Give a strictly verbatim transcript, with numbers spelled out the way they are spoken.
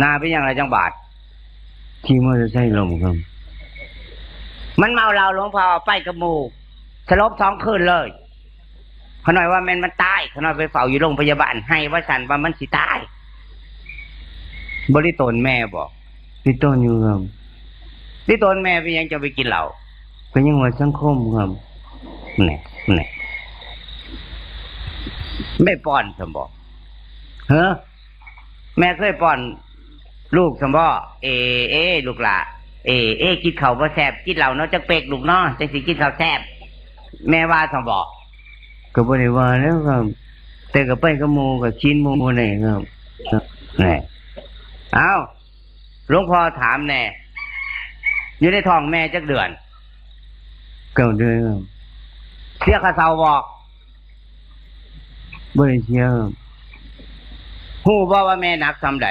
นาเป็นอย่างไรจังบาด ขี่มอเตอร์ไซค์ล้มครับ มันเมาเหล้า หลวงพ่อไปกับหมู่ สลบสองคืนเลย ขน้อยว่าแม่นมันตาย ขน้อยไปเฝ้าอยู่โรงพยาบาล ให้ว่าสั่นว่ามันสิตาย บ่ได้ตนแม่บอก ที่ต้นอยู่ครับ ที่ตนแม่เป็นหยังจะไปกินเหล้า เป็นยังว่าสังคมครับ แหน่ แหน่ ไม่ป้อนสมบอก เฮ้อ แม่เคยป้อนลูกสมบอก เอ เอ ลูกหล่ะ เอ เอ กินข้าวบ่แซ่บ กินเหล้าเนาะจักเป๊กลูกเนาะ จังสิกินข้าวแซ่บ แม่ว่าสมบอก ก็บ่ได้ว่าแล้วครับ แต่ก็ไปกับหมู่ ก็กินหมู่ได้ครับ แหน่ เอ้า หลวงพ่อถามแหน่ อยู่ในท้องแม่จักเดือน เก้าเดือนครับ เสียค่าเซาบอก บ่ได้เสียครับ ฮู้บ่ว่าแม่หนักส่ำใด